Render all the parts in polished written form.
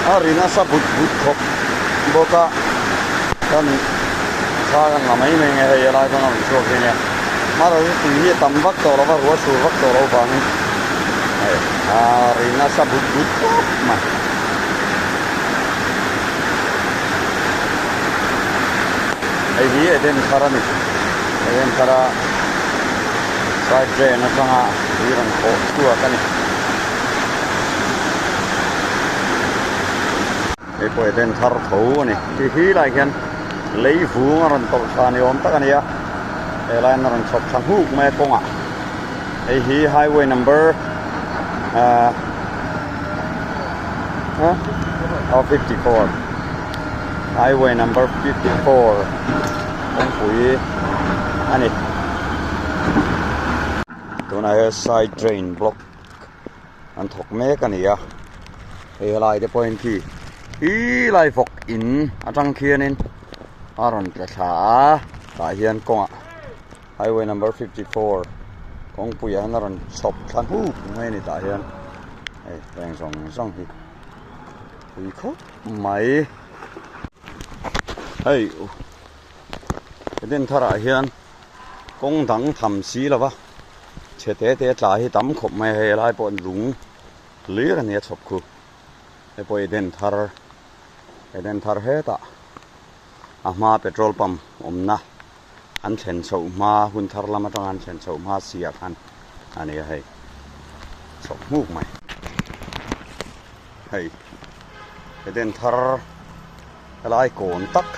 A ri nasa but but khawp bawk a kan thla kan la mai mai nge hei helai chuan a rawn chhuak hi nia hmarah tui hi a tam vak tawh lo va ruah sur vak tawh loh vangin hei a ri nasa but but khawp mai. Hei hi Eden thar a ni Eden thar a side drain atanga tui rawn khawh chhuak a ni. Hei pawh Eden thar tho a ni ti hi lai hian lei vung a rawn tawlh thla ni awm tak a ni a he lai hian a rawn chhawp thla nghuk mai a kawngah hei hi highway number ahh ah 54 highway number 54 kawngpui a ni tunah hian side drain block an thawk mek a ni a hei helai te pawhin khi ih lai vawk in atang khianin a rawn tla thla a tah hian kawngah highway number 54 kawngpuiah hian a rawn chhawp thla nghuk mai a ni tah hian hei heng zawng zawng hi pui khawp mai hei Eden tharah hian kawng dang tham si lo va. Chhe te te tla hi tam khawp mai a hei helai pawh lung hlir a ni a chhawp khu hei pawh Eden thar Eden thar hetah a hma petrol pump awmna an thlen chhoh hma hun thar lam atanga an thlen chhoh hma si ah khan a ni a hei chhawp hmuk mai hei Eden thar helai kawn tak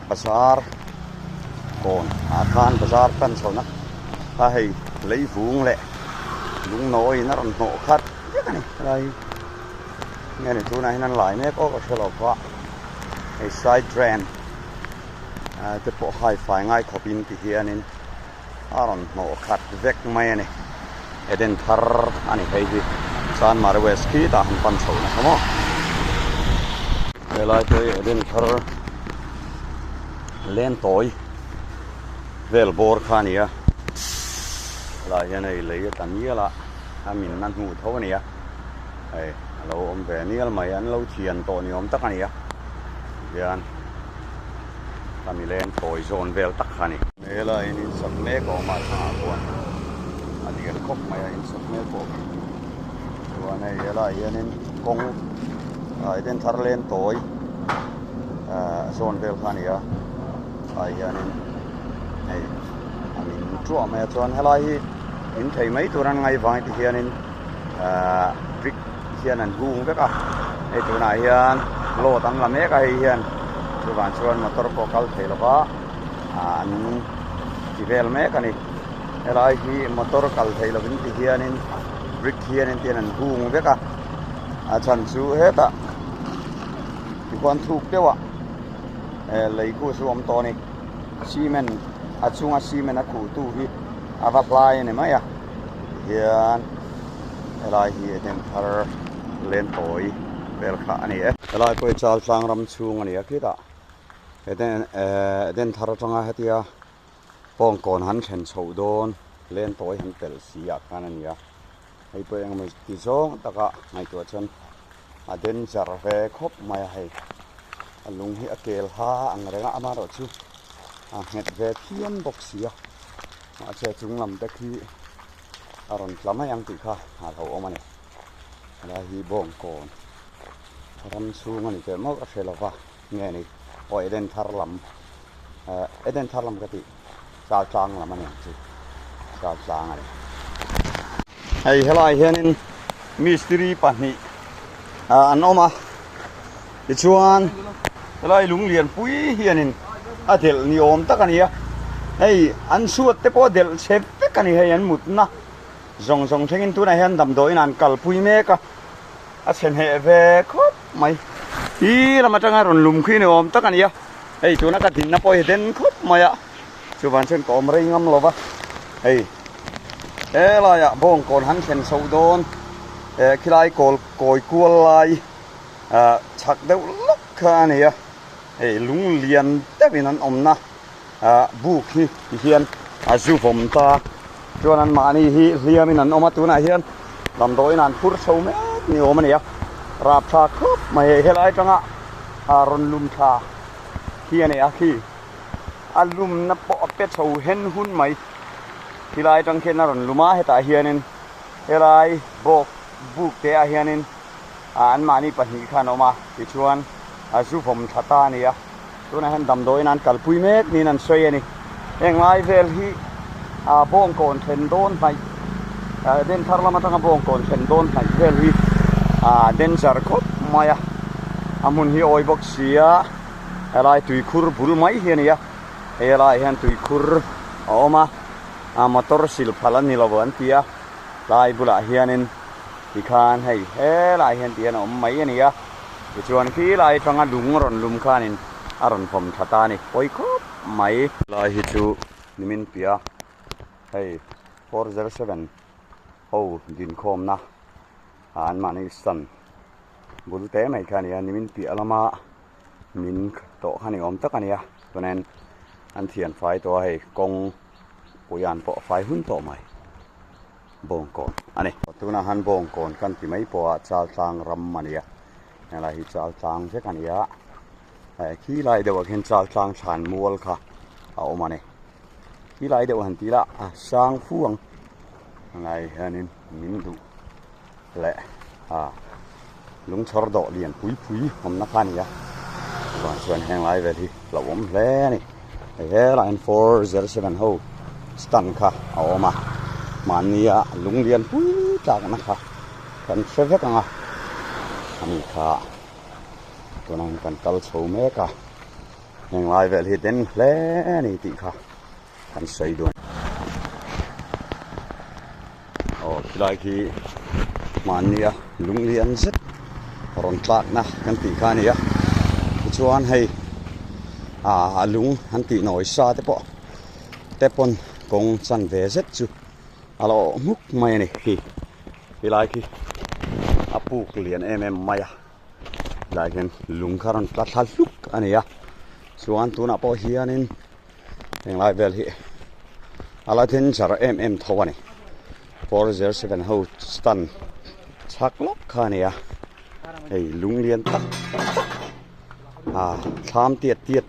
bazar kawn ah khan bazar pan chho na a hei lei vung leh lungnawi in a rawn hnawh khat vek a ni helai hi nge ni tunah hian an lai mek awk a hre lo pawh a hei side drain ah te pawh hai fai ngai khawp in ti hianin a rawn hnawh khat vek mai a ni Eden thar a ni hei hi Chanmari West khi tah han pan chho nasa maw helai pawh hi Eden thar len tawi vel bawr kha a ni a helai hian hei lei a tla nial a a min a hnuh tho a ni a hei a lo awm ve nial mai an lo thian tawh ni awm tak a ni a tihian. Khami leng tawi zawn vel tak kha a ni. Hmel a in insak mek a awm a thangah khuan a lian khawp mai a insak mek pawh khi chuan hei helaiah hianin kawng ah eden thar leng tawi ah zawn vel kha a ni a ah hianin hei a min tuah mai a chuan helai hi in thei mai tur an ngaih vang ti hianin ah brick hian an hung vek a hei tunah hian load an la mek a hei hian chuvang chuan motor pawh kal thei lova ah an ti vel mek a ni helai hi motor kal thei lovin ti hianin brick hianin tian an hung vek a a chhan chu hetah tihuan thuk deuh ah eh lei khu chu a awm tawh a ni cement a chunga cement a khuh tu hi a va hlai a ni mai a tihian. Helai hi Eden thar len tawi vel kha a ni e. Helai pawh hi Chaltlang ram chhung a ni a khitah Eden ehh Eden thar atanga hetia pawngkawn han thlen chhoh dawn len tawi han pelh si ah khan a ni a. Hei pawh engemaw ti zawng taka ngaihtuah chuan a danger ve khawp mai a hei. A lung hi a kel ha ang reng a amaherawhchu a nghet ve phian bawk si a mahse chung lam te khi. a rawn tla mai ang tih kha a lo awm a ni helai hi bawngkawn ram chhung a ni teh mawlh a hre lova nge ni aw Eden thar lam eh Eden thar lam ka tih chal tlang lam a ni ang chu chal tlang a ni hei helai hianin mistiri pahnih ah an awm a tichuan helai lung lian pui hianin a delh ni awm tak a ni a hei an chhuat te pawh a delh chhe vek a ni hei an mutna zawng zawng thlengin tunah hian damdawiin an kalpui mek a a chhe hneh ve khawp mai hi lam atanga rawn lum khi ni awm tak a ni a hei tuna ka dinna pawh hi den khawp mai a chuvang chuan ka awm rei ngam lo va hei helaiah bawngkawn han thlen chhoh dawn eh khilai kawl kawi kual lai ah chhak deuh lawk kha a ni a hei lung lian deuhin an awmna ah buk hi ti hian a zu vawm ta chuan an mahni hi hliamin an awm a tunah hian damdawiin an phur chho mek ni awm a ni a. Rapthlak khawp mai hei helai atanga rawn lum thla khi a nei a khi a lumna pawh a pe chho hen hun mai khilai atang khian a rawn lum a hetah hianin helai bawk buk te ah hianin anmahni pahnih khan a awm a tichuan a zu vawm thla ta a ni a tunah hian damdawiin an kalpui mek niin an sawi a ni heng lai vel hi bawngkawn thlen dawn hnaih Denthar lam atanga bawngkawn thlen dawn hnaih vel hi danger khawp mai a a hmun hi a awi bawk si a helai tuikhur bul mai hi a ni a hei helaiah hian tuikhur a awm a motor sil phal a ni lo an ti a tlai bulah hianin tikhan hei helaiah hian ti hian a awm mai a ni a tichuan khilai atanga lung rawn lum khanin a rawn vawm tha ta a ni pawi khawp mai. Helai hi chu nimin piah hei 407 ho dinkhawmna anmahni stand bul te mai kha a ni a nimin piah lama min tawh kha ni awm tak a ni a chuanin an thian fai tawh a hei kawng puian pawh a fai hun tawh mai bawngkawn a ni. Tunah han bawngkawn kan ti mai pawh a chaltlang ram a ni a helai hi chaltlang vek a ni a khi lai deuhah khian chaltlang thlan mual kha a awm a ni khi lai deuh han tih lah a sang fu ang helai hianin min duh leh a lungchawr dawh lian pui pui awmna kha a ni a chuvang chuan heng lai vel hi hlauhawm hle a ni hei helaiah hian 407 ho stand kha a awm a mahnia lung lian pui tlakna kha kan hre vek ang a ani kha tunah hian kan kal chho mek a heng lai vel hi den hle a ni tih kha kan sawi dun. Aw khilai khi mahnia lunglian zet rawn tlakna kan tih kha a ni a tichuan hei ah a lung an tih nawi sa te pawh te pawn kawng chan ve zet chu a lo awh hmuk mai a ni khi khilai khi a puk lian em em mai a tilai hian lung kha rawn tla thla hluk a ni a chuan tunah pawh hianin. Henglai vel hi a la danger em em tho a ni 407 ho stand chhak lawk kha a ni a hei lung lian tak tak ah thlam tiat tiat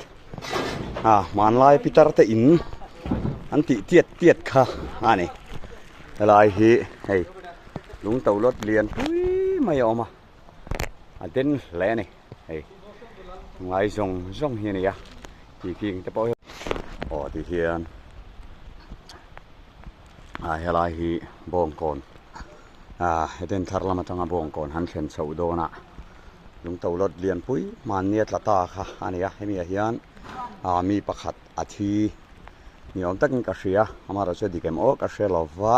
ah hmanlai pitar te in an tih tiat tiat kha a ni helai hi hei lung to lawt lian pui mai a awm a a den hle a ni hei ngai zawng zawng hi a ni a tih king te pawh hi aw ti hian ah helai hi bawngkawn ah heten thar lam atanga bawngkawn han thlen chhoh dawn ah lungto lawt lian pui hmanni a tla ta kha a ni a hemi ah hian ah mi pakhat a thi ni awm takin ka hria amaherawhchu a dik em aw ka hre lova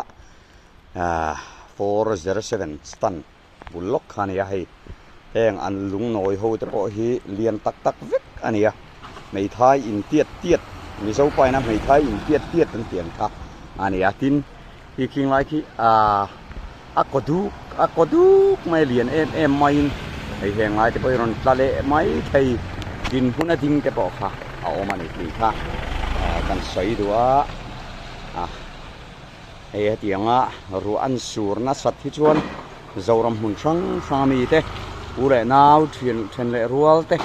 ah 407 stand. Bul lawk kha a ni a hei heng an lungnawi ho te pawh hi lian tak tak vek a ni a hmeithai in tiat tiat mizo pa ina hmeithai in tiat tiat an tih ang kha a ni a tin khi khing lai khi ahh a kaw duk a kaw duk mai a lian em em maiin hei heng lai te pawh hi rawn tla leh mai thei dinhmun a ding te pawh kha a awm a ni tih kha kan sawi duh a ah. Hei hetianga ruah an sur nasat hi chuan Zoram hmun hrang hrang ami te u leh nau thian then leh rual te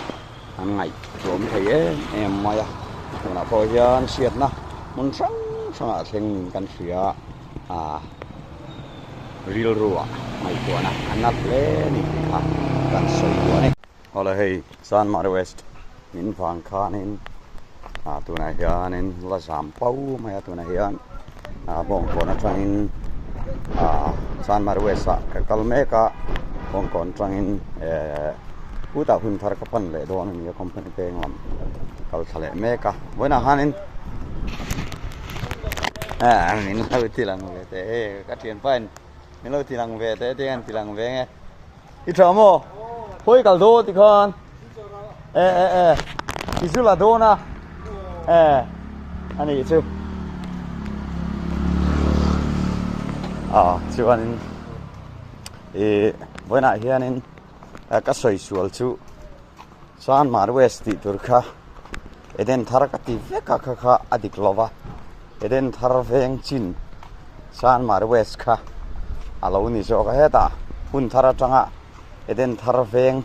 an ngaihtuam thei em em mai a tunah pawh hian hriatna hmun hrang hrangah thleng in kan hria a rilru ah ngaihtuahna a na hle a ni tih kha kan sawi duh a ni. Awle hei Chanmari West min vang khanin ah tunah hianin la zam pau mai a tunah hian ah bawngkawn atangin ah Chanmari West ah ka kal mek a bawngkawn atangin eh khutah hun thar ka pan leh dawn a ni a company peng lam kal thla leh mek a vawiinah khanin ah min lo ti lang ve teh e ka thianpa in min lo ti lang ve teh e an ti lang ve nge. I tha maw? Khawi kal dawn ti khan. E e e. I zu la dawn a. E. Ani chu. Ah, chuanin i vawiinah hianin ka sawi sual chu Chanmar West tih tur kha Eden thar ka ti vek a kha kha a dik lo va Eden thar veng chin Chanmar West kha a lo ni zawk a hetah hun thar atanga. Eden thar veng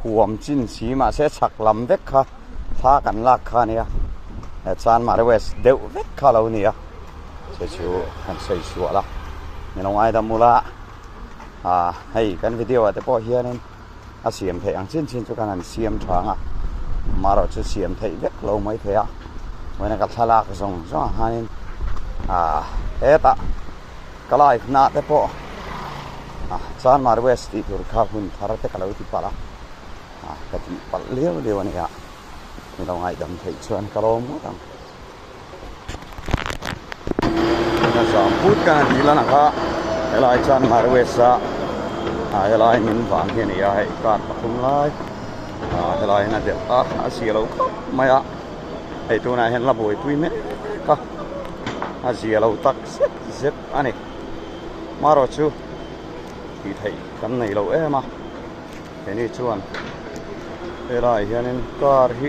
huam chin si mahse chhak lam vek kha thla kan lak kha a nia Chanmari West deuh vek kha a lo ni a chu chu kan sawi sual a ni lo ngaidam ula ah hei kan video ah te pawh hianin a siam theih ang chin chin chu kan han siam tha ang a amaherawh chu siam theih vek lo mai thei a vawiin ka thlalak zawng zawng ah hianin ah hetah. Ka live na te pawh Chanmar West tih tur kha hun thar te ka lo ti palh a, ka tih palh liau liau a nia, mi lo ngaihdam theih chuan ka lawm ngawt ang. Ka zam put ka han tih lan ang kha helai Chanmar West a helai min vang hi a ni a, hei car pathum lai helai hian a delh a, a zia lo khawp mai a. Hei tunah hian la buaipui mek a, a zia lo tak zet zet a ni. Marawh chu tih theih kan nei lo em a, keini chuan helaiah hianin car hi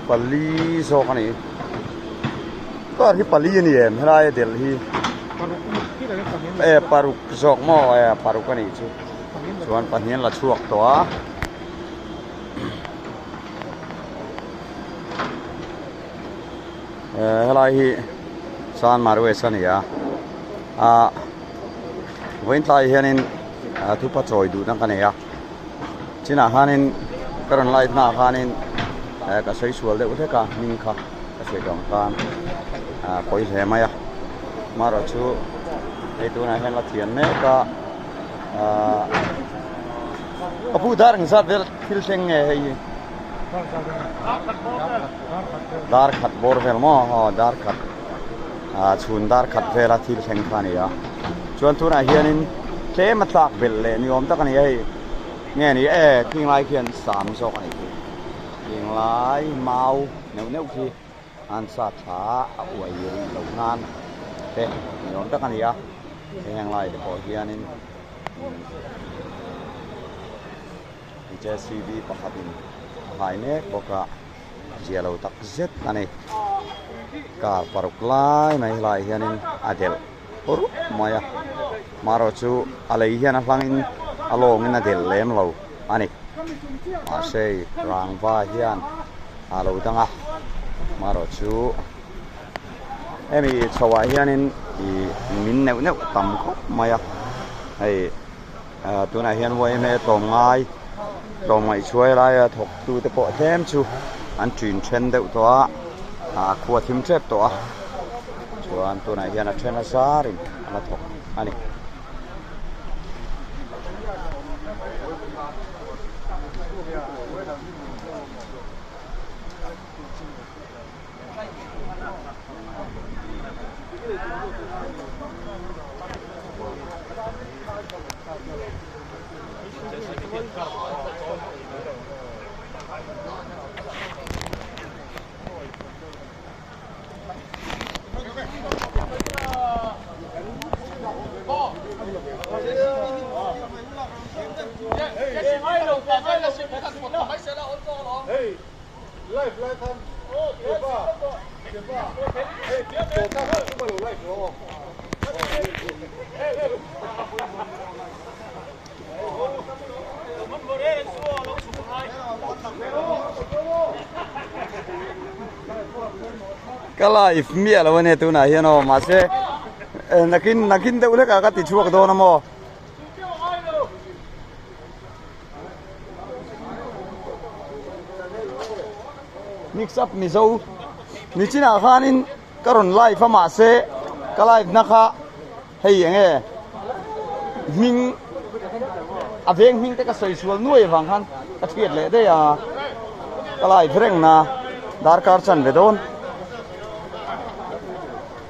pali zawk a ni. Car hi pali a ni em helai a delh hi? E paruk zawk maw e paruk a nih chu chuan pahnih an la chhuak tawh a. Helai hi Sanmar West a ni a ah vawiin tlai hianin thupa chawi duhna ka nei a chinah khanin ka rawn light hnaah khanin ka sawi sual deuh hlek a hming kha ka sawi tawh ang khan ah pawi hle mai a amaherawh chu hei tunah hian la thian mek a ah. Ka pu dar ang zat vel thil thleng nge hei hi? Dar khat bawr vel maw aw dar khat ah chhun dar khat vela thil thleng kha a ni a chuan tunah hianin tlem a tlak belh leh ni awm tak a ni a hei nge ni e khing lai khian sam zawk a nih khi khing lai mau neuh neuh khi an sa tha a uai rih loh nan te ni awm tak a ni a heng lai te pawh hianin. Jcb pakhatin a hai mek bawk a zia lo tak zet a ni car paruk lai mai helaiah hianin a delh rup mai a marawh chu a lei hian a hlangin a lawngin a delh lem lo a ni mahse rangva hian a lo dang a marawh chu hemi chho ah hianin ih min neuh neuh tam khawp mai a hei ah tunah hian yma tlawmngai tlawmngaih chhuai laia thawk tu te pawh tlem chu an ṭin ṭhen deuh tawh a ah khua thim ṭep tawh a chuan tunah hian a ṭhen a zarin a la thawk a ni. Ka live miah lo ania tunah hian aw mahse nakin nakin deuh hlekah ka ti chhuak dawn a maw. Mix up Mizo nichinah khanin ka rawn live a mahse ka live na kha hei eng nge hming a veng hming te ka sawi sual nuai avang khan ka thiat leh daih a ka live reng na darkar chan ve dawn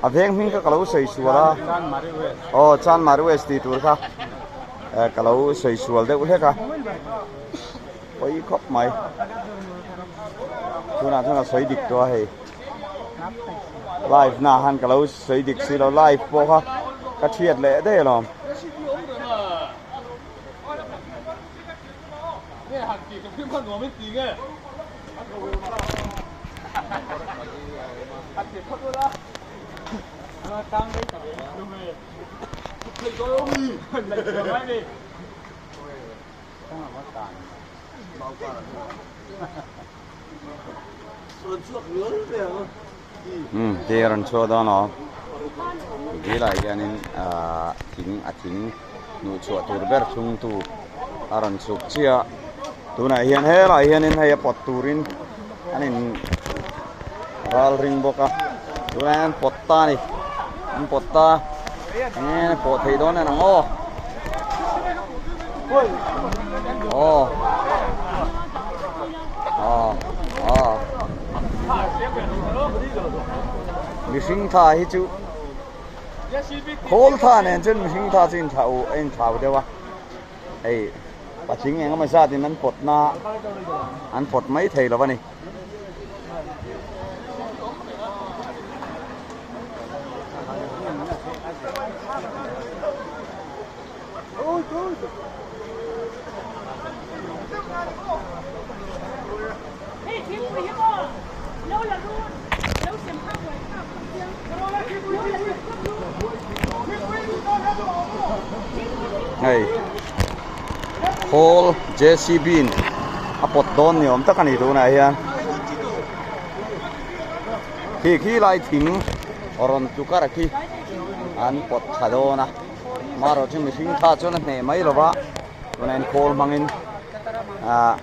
a veng hming kha ka lo sawi sual a aw Chanmari West tih tur kha. Ka lo sawi sual deuh hlek a pawi khawp mai tunah chuan a sawi dik tawh a hei live na han ka lo sawi dik si lo live pawh kha ka thiat leh daih alawm. Umm te a rawn chhuah dawn aw dil ah hianin ahh thing a thing hnuh chhuah tur ber chhungtu a rawn chhuk chiah a tunah hian helaiah hianin hei a pawt turin an in ral ring bawk a tunah hian an pawt ta a ni an pawt ta enge a pawh theih dawn en ang aw aw aw aw mihring tha hi chu khawl tha nen chuan mihring tha chu inthlau a inthlau deuh a hei patling eng emaw zat in an pawt na an pawt mai thei lo a ni. Hei khawl JCB in a pawt dawn ni awm tak a ni tunah hian khi khi lai thing rawn tlu kar khi an pawt thla dawn a marawh chu mihring tha chuan a hneh mai lo va tunah hian khawl hmangin ah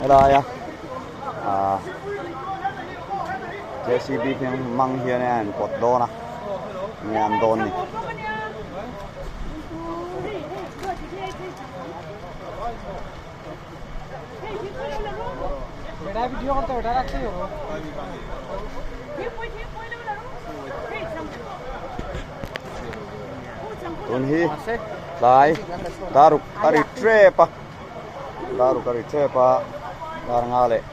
helaia ah JCB khian hmang hian a in pawt dawn a enge an dawn ni. Tun hi tlai daruk a ri tep a daruk a ri tep a dar nga leh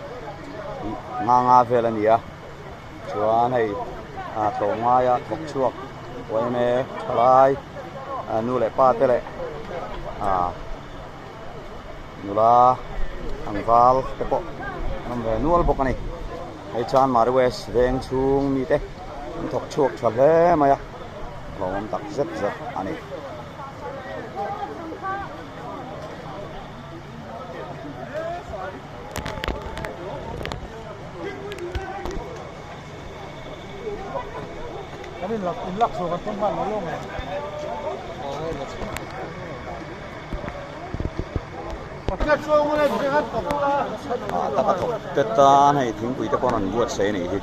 nga nga vel a ni a chuan hei ah tlawmngaia thawk chhuak yma thalai nu leh pa te leh ah nula tlangval te pawh an awm ve nual bawk a ni hei chuan Mari West veng chhung mite an thawk chhuak tha hle mai a lawmawm tak zet zet a ni. Ah taka thawk te tan hei thingpui te pawh an rawn buatsaih a nih hi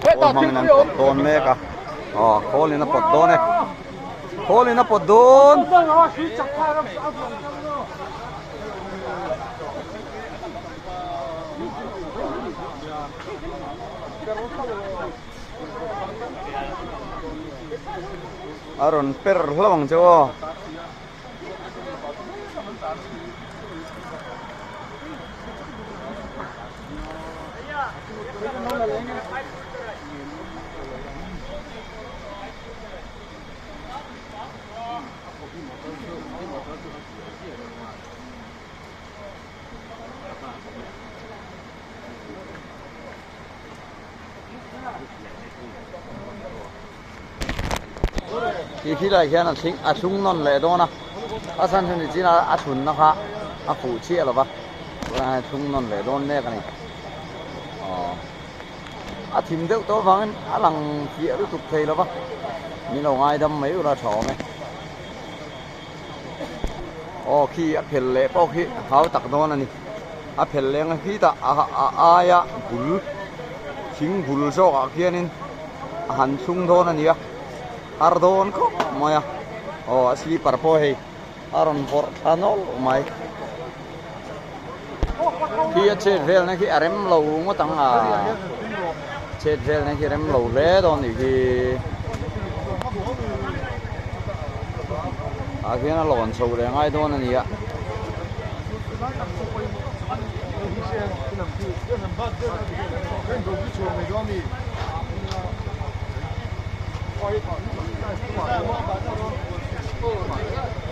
khawl hmangin an pawt dawn mek a aw khawlin a pawt dawn e khawlin a pawt dawn. A rawn per hlauh ang che aw. Khi khilaiah khian a thleng a thlung nawn leh dawn a a chhan chu nichin a a thlunna kha a fuh chiah lo va tunah hian a thlung nawn leh dawn mek a ni aw a thim deuh tawh avangin a lang fiah lutuk thei lo va min lo ngaidam mai ula tha awm e. Aw khi a phel leh pawh khi hau tak dawn a ni a phel leng a khitah a a aia bul thing bul zawk ah khianin a han thlung dawn a ni a har dawn khawp mai a aw a slipper pawh hei a rawn vawrh thla nawlh mai khi a chet velna khi a rem lo ngawt ang a chet velna khi a rem lo hle dawn nih khi ah khian a lawn chho leh ngai dawn a ni a.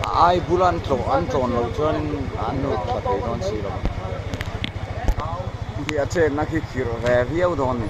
A ai bula an tlawh an tlawn loh chuanin an hnuk tha thei dawn si lo khi a chetna khi khirh ve viau dawn a ni.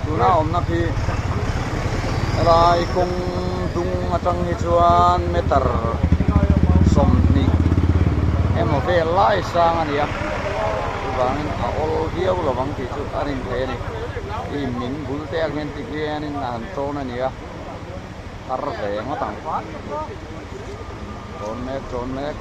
Tuna awmna khi helai kawng dung atang hi chuan meter 20 emaw vel lai sang a ni a chuvangin a awl viau lo ang tih chu a rin theih a ni hei min bul te ah hian tikhianin a han tawn a ni a har ve ngawt ang tawn mek tawn mek.